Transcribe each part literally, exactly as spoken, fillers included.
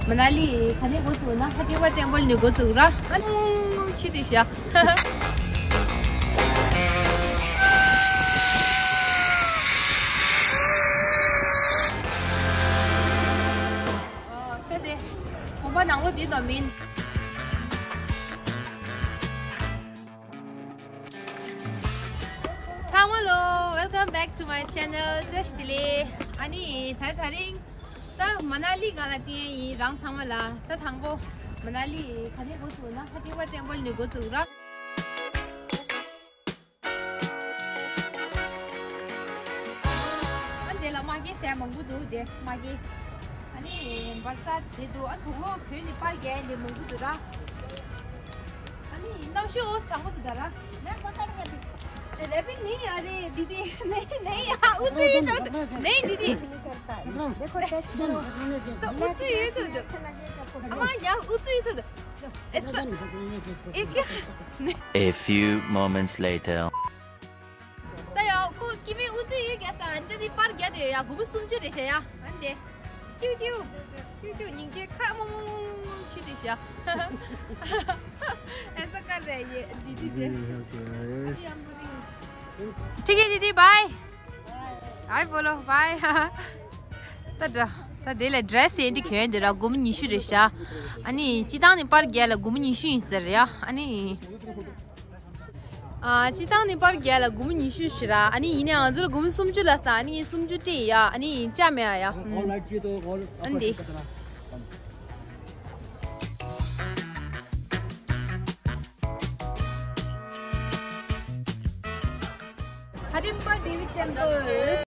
མ་ན་ལི་ག་ནས་འགོ་བཙུགས་ན། ཁ་ཐེག་པ་ཅན་པོ་ནས་འགོ་བཙུགས་ར། ཨ་ནི་ཆུ་དེ་བཞག་ཨོ། ད་དེ་གོམ་པ་ནང་ལོགས་འདི་དང་མིན། ཚང་མ་ལོ། Welcome back to my channel. བཀྲ་ཤིས་བདེ་ལེགས། ཨ་ནི་ད་དེ་རིང་ད་མ་ན་ལི་ག་ལ་བསྟན་ཡིན་རང་ཚང་མ་ལ། ད་དང་པོ་མ་ན་ལི་ག་ནས་འགོ་བཙུགས་ན། ཁ་ཐེག་པ་ཅན་པོ་ནས་འགོ་བཙུགས་ར། ཨ་འདི་ལ་མ་གི་ཟས་མང་པོ་འདུག་དེ་མ་གི། ཨ་ནི་འབར་ས་དེ་འདུག་ཨ་དུག་ལོག་གོན་ནི་པར་རྒྱག་ནི་མང་པོ་འདུག་ར། ཨ་ནི་གནམ་གཤིས་ཨོ་གྲང་པོ་འདུག་ད་ར། ནས་མ་ཀར་མ་འདུག་ཇ་ལེ་བི་ནི་ཨ་ནི་དི་དི་ནི་ནི་ཨ་ཨུ་ཙི་ཡོད་ཚོད་ནི་དི་དི། ད་ཨུ་ཙི་ཡོད་ཚོད། ཨ་མ་ཡ་ཨུ་ཙི་ཡོད་ཚོད། ཨེ་ས། ཨེ་ཀ། A few moments later. ད་ཡ་ཁོ་སྐྱེ་དམན་ཨུ་ཙི་ཡོད་རྒྱ་ས་འདི་ནི་པར་རྒྱ་དེ་ཡ་དགུ་མོ་སུམ་ཅུ་རེད་ཤ་ཡ། ཨ་འདི་ཅིའུ་ཅིའུ་ཅིའུ་ཅིའུ་སྙིང་རྗེ་ཁ་མོ་མོ་མོ་མོ་ཆུ་དེ་ཤ། ཨེ་ས་ཀ་རེད་ཡེ་འདི་འདི་དེ། ཨ་ཡ་མོ་རིང་། ཁྲིག་གི་དི་དི་བའི། ཨའི་བོ་ལོ་བའི། ད་འདྲ། ད་དེ་ལ་ཌི་རེ་སི་ཡིན་འདི་གྱོན་འདི་ར་དགུ་མོ་ཉི་ཤུ་རེད་ཤ། ཨ་ནི་སྤྱི་བཏང་ནི་པར་རྒྱག་ལ་དགུ་མོ་ཉི་ཤུ་ཡིན་ཟེར་ཡ། ཨ་ནི། ཨ་སྤྱི་བཏང་ནི་པར་རྒྱག་ལ་དགུ་མོ་ཉི་ཤུ་ཞིག་ར། ཨ་ནི་ཡིན་ནའང་ང་ཚོ་ལ་དགུ་མོ་སུམ་ཅུ་ལ་ས། ཨ་ནི་ངས་སུམ་ཅུ་སྤྲད་ཡ། ཨ་ནི་ཡིན་ཅག་མེད་ཨ་ཡ། ཨ་ནི། Kadimpa Devi Temple.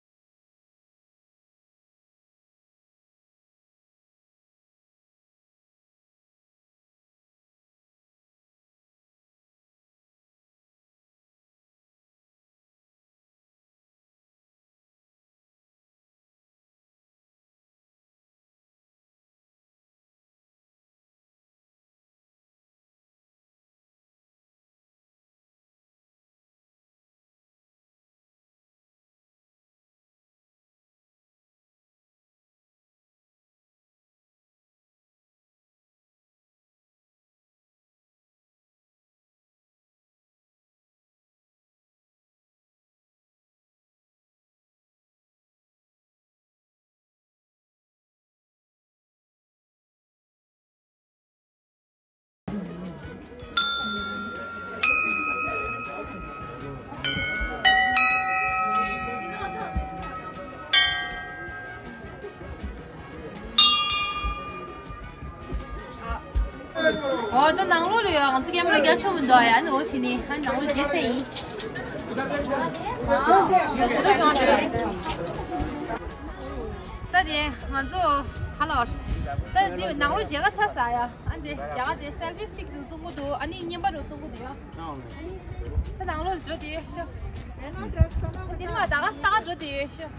ཨོ་ད་ནང་ལོགས་ལ་ཡོད། ང་ཚོ་ཀེམ་ར་རྒྱག་ཆོག་མི་འདུག་ཡ། ཨ་ནི་འོ་ཕྱི་ནས་ཨ་ནང་ལོགས་རྗེས་ཚད་ཡིན། ཡ་ཞུ་དོ་བྱུང་བ་ཞུ། ད་དེ་ང་ཚོ་ག་ལ་བར། ད་དེ་ནང་ལོགས་མཇལ་ཁ་ཚར་ས་ཡ། ཨ་འདི་རྒྱ་གར་དེ་སེལ་ཕི་སི་ཊིག་ཏུ་བཙོང་གི་འདུག་ཨ་ནི་རྔན་པ་རུ་བཙོང་གི་འདུག་ཨ་ནི་ད་ནང་ལོགས་འགྲོ་དེ་ཤོག་དེ་ནི་མ་ད་ག་ད་ག་འགྲོ་དེ་ཤོག་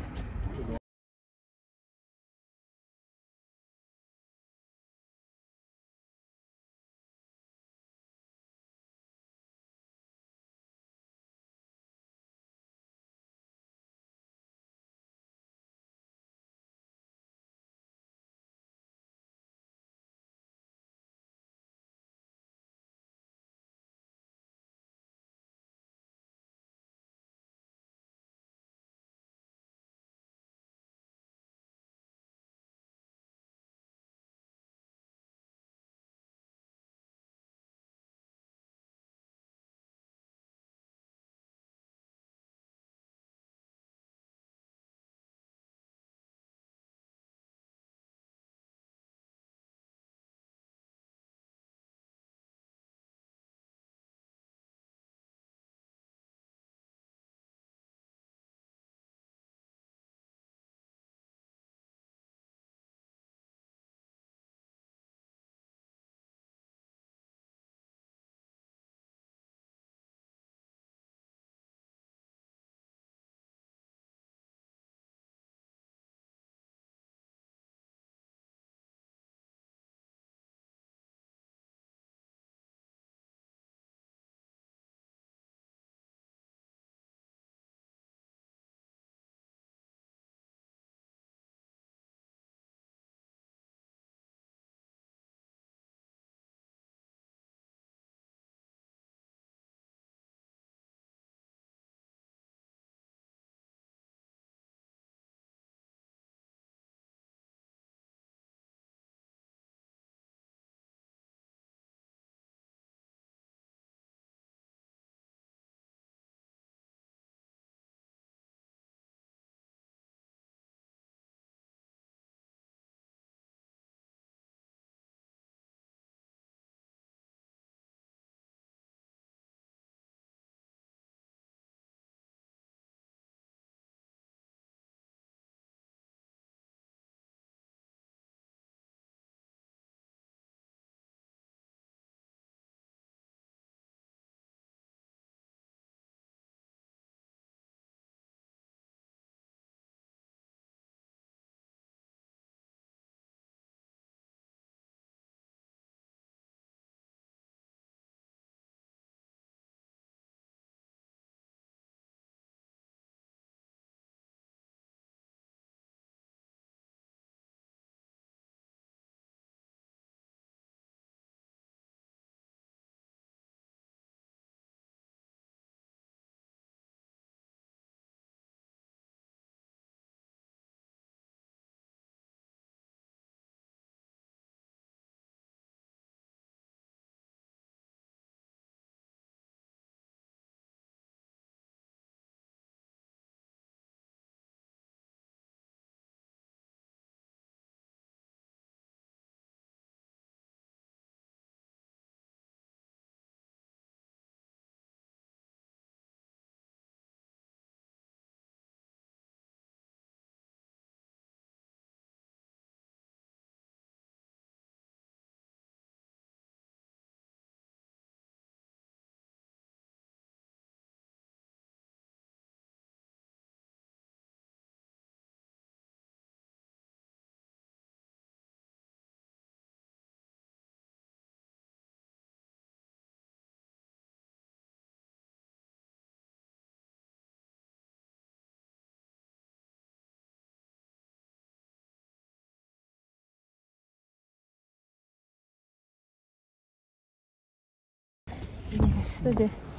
སྟེ།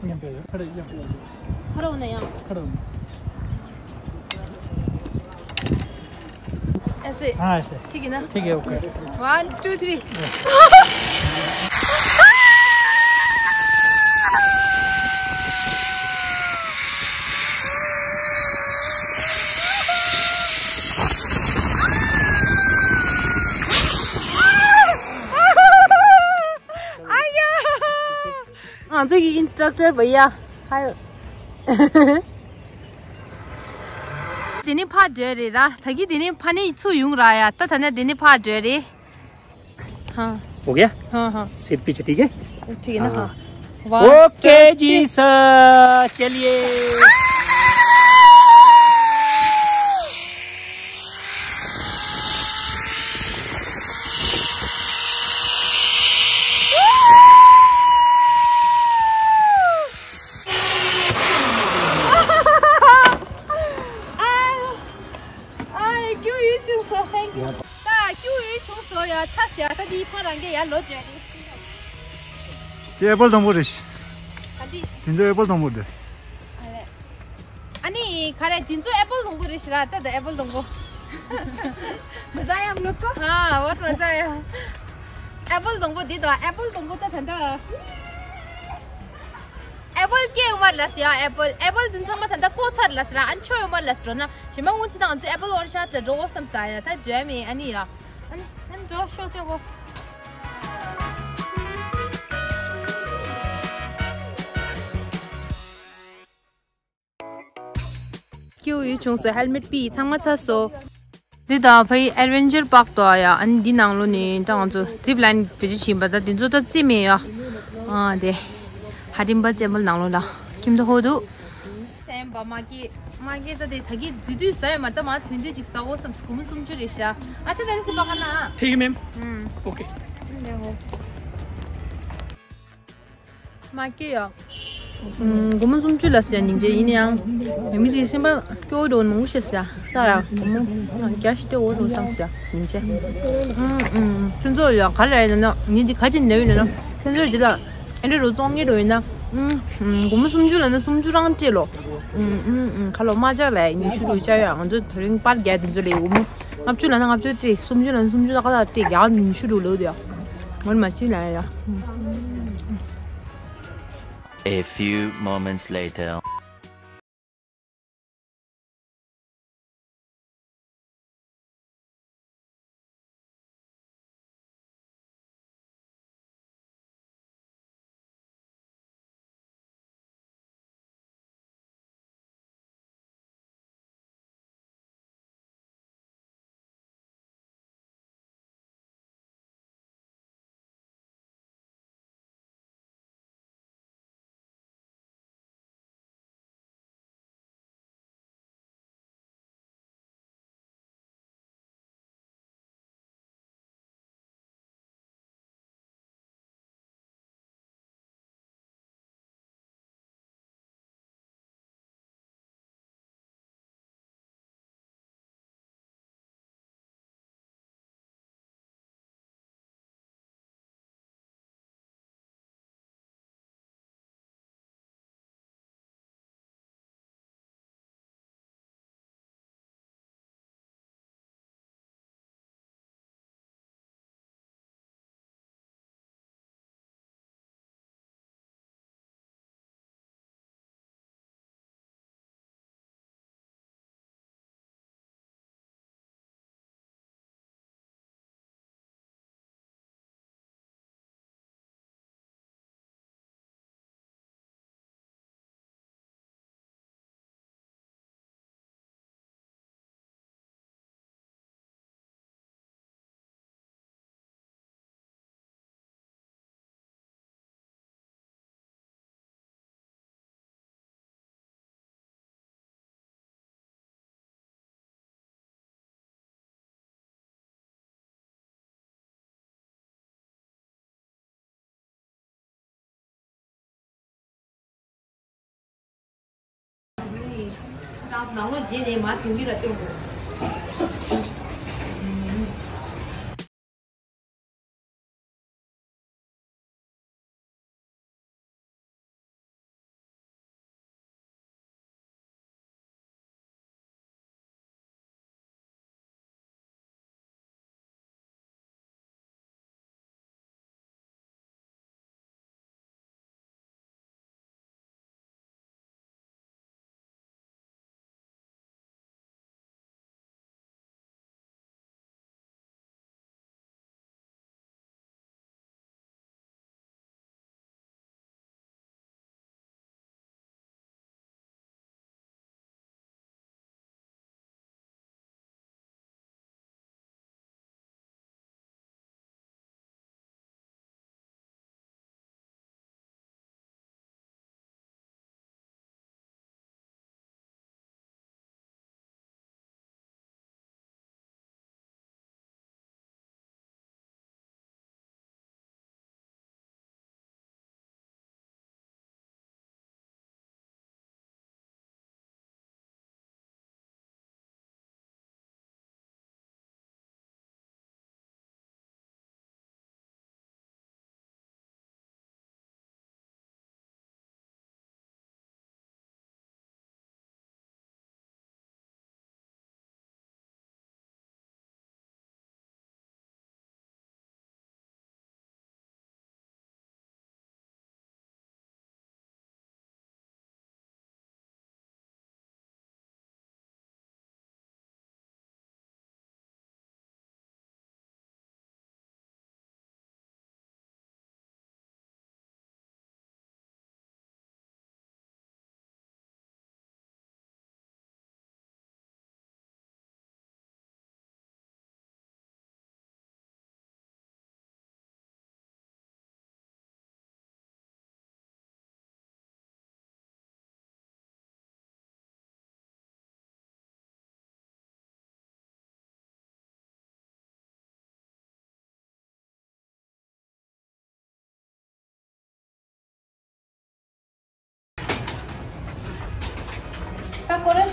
ཡང་པས་ཡང་ཁ་རེ་ཡང་པས། ཁ་རོག་ན་ཡང་། ཁ་རོག་ན། ऐसे। हाँ, ऐसे। ठीक है ना? ठीक है, ओके। One, two, three। ང་ཚོ་གི་ཨིན་སི་ཊག་ཊར་བ་ཡ། ཧའི། དེ་ནི་ཕར་འགྲོ་རེད་ར། ད་གི་དེ་ནི་ཕ་ནི་ཚུར་ཡོང་ར་ཡ། ད་ད་ནི་དེ་ནི་ཕར་འགྲོ་རེད། हाँ। हो गया? हाँ, हाँ। सेफ पीछे, ठीक है? ठीक है ना? हाँ। हाँ। One, ओके two, जी three। सर, चलिए। ཨ། ཨ། སྐྱོ་ཡུལ་བྱུང་སོང་། Thank you། ད་སྐྱོ་ཡུལ་བྱུང་སོང་ཡ། ཚ་ཟེར་ཡ། ད་འདི་ཕ་རང་གི་ཡ་ལོ་བརྒྱད་རེད། དེ་ཨེ་པལ་དང་པོ་རེད། ག་འདི། དེ་ཚོ་ཨེ་པལ་དང་པོ་རེད། ཨ་ལས། ཨ་ནི་ག་རེ། དེ་ཚོ་ཨེ་པལ་དང་པོ་རེད་ཤི་ར། ད་ད་ཨེ་པལ་དང་པོ། मजा आया हम लोग को। हाँ, बहुत मजा आया। ཨེ་པལ་དང་པོ་འདི་དང་ཨེ་པལ་དང་པོ་ད་ད་ད། ཨེ་པལ་སྐྱེས་ཡོད་མ་རེད་ལ་ཟེར་ཡ། ཨེ་པལ། ཨེ་པལ་དེ་ཚང་མ་ད་ལྟ་བཀོག་ཚར་ལ་ཟེར་ཡ། ཨ་ནི་ཆོ་ཡོད་མ་རེད་ལ་ཟེར་འགྲོ་ན། གཞན་མ་སྔོན་ཆད་ད་ང་ཚོ་ཨེ་པལ་ཨོར་ཆར་དུ་འགྲོ་དགོས་བསམ་ས་ཡ། ད་འགྲོ་ཡ་མེད། ཨ་ནི་ཡ། ཨ་ནི་ཨ་ནི་འགྲོ་ཤོག་སྐྱོ་གོ། སྐྱོ་ཡུལ་བྱུང་སོང་། ཧེལ་མེད་པི་ཚང་མ་ཚ་སོང་། འདི་ད་ཕ་ཡི་ཨེ་ཌི་ཝེན་ཅར་པཱག་ཏོ་ཡ། ཨ་ནི་འདི་ནང་ལོ་ནི་ད་ང་ཚོ་ཛིབ་ལ་ཡིན་བེད་སྤྱོད་བྱིན་པ། ད་འདི་ཚོ་ད་རྩེ་མེད་ཡ། ཨ་དེ་ཧ་ཏིམ་པ་ཅེམ་པལ་ནང་ལོ་ལ་ཁྱིམ་དུ་ཧོ་དུ། སེམས་པ་མ་སྐྱེས། མ་སྐྱེས་ད་དེ་ད་གི་རྫི་དུས་ཟ་ཡོད་མ་རེད། ད་མ་ཐོན་དུས་ཅིག་ཟ་འོ་བསམ། སྒོར་མོ་སུམ་ཅུ་རེད་ཤག་ཨ་ཆ་ད་རེ་སི་པ་ཀ་ན། ठीक है मैम। ཨུམ། ओके། ལེ་ཧོ། མ་སྐྱེས་ཡ། ཨུམ། སྒོར་མོ་སུམ་ཅུ་ལ་ཟེར་ཡ་སྙིང་རྗེ། ཡིན་ཡང་། མི་དེ་སེམས་པ་སྐྱོ་བོ་འདྲ་མང་པོ་ཤི་ཤག་ད་ཡ་སྒོར་མོ་བརྒྱ་ཞིག་སྤྲད་འོ་འདྲ་བསམ་ཤག་སྙིང་རྗེ། ཨུམ། ཨུམ། ཁྱོད་ཚོ་ཡ་ག་རེ་ཡིན་ན། ངས་འདི་ག་ཅིག་ལབ་ཡོད་ན། ཁྱོད་ཚོ་འདི་ལ་ཨེ་འདྲ་རུ་བཙོང་གི་འགྲོ་ཡིན་ན། ཨུམ། ཨུམ། སྒོར་མོ་སུམ་ཅུ་ལ་ན་སུམ་ཅུ་རང་སྤྲད་ལོ། ཨུམ། ཨུམ། ཨུམ། ཁ་ལོ་མ་ཅག་ལ་ཉི་ཤུ་རུ་བཅའ་ཡ། ང་ཚོ་དེ་རིང་པར་རྒྱག་དེ་ཚོ་ལས་སྒོར་མོ་ལྔ་བཅུ་ལ་ན་ལྔ་བཅུ་སྤྲད། སུམ་ཅུ་ལ་ན་སུམ་ཅུ་ད་ག་ད་སྤྲད། རྒྱག་ཉི་ཤུ་རུ་ལོ་དེ་ཡ། ངོ་མ་ཅི་ལ་ཡ། A few moments later.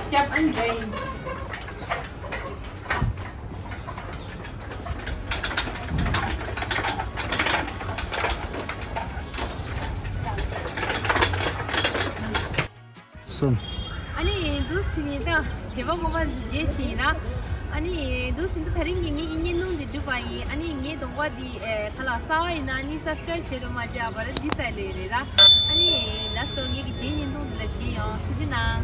སྐྱབས་ཨན་འདྲ་ཡིན། གསུམ། ཨ་ནི་འདུག་སེ་བྱས་ནས་ད་བོད་པ་དགོན་པ་འདི་མཇལ་ཕྱིན་ཡིན་ན། ཨ་ནི་འདུག་སེ་བྱས་ནས་ད་རིང་གི་ངེད་ཀྱི་བརྙན་ཐུང་འདི་གྲུབ་པ་ཡིན། ཨ་ནི་ངའི་གདོང་པ་འདི་ཨེ་ག་ལ་གསར་པ་ཡིན་ན་ཨ་ནི་སབ་སི་ཀ་རེབ་བྱེད་རོགས་མ་བརྗེད་ཨ། བར་འདི་སའི་ལོ་ཡིན་རེད་ད། ཨ་ནི་ལགས་སོ། ངེད་ཀྱི་རྗེས་བརྙན་ཐུང་འདི་ལ་མཇལ་ཡོང་། ཐུགས་རྗེ་གནང་།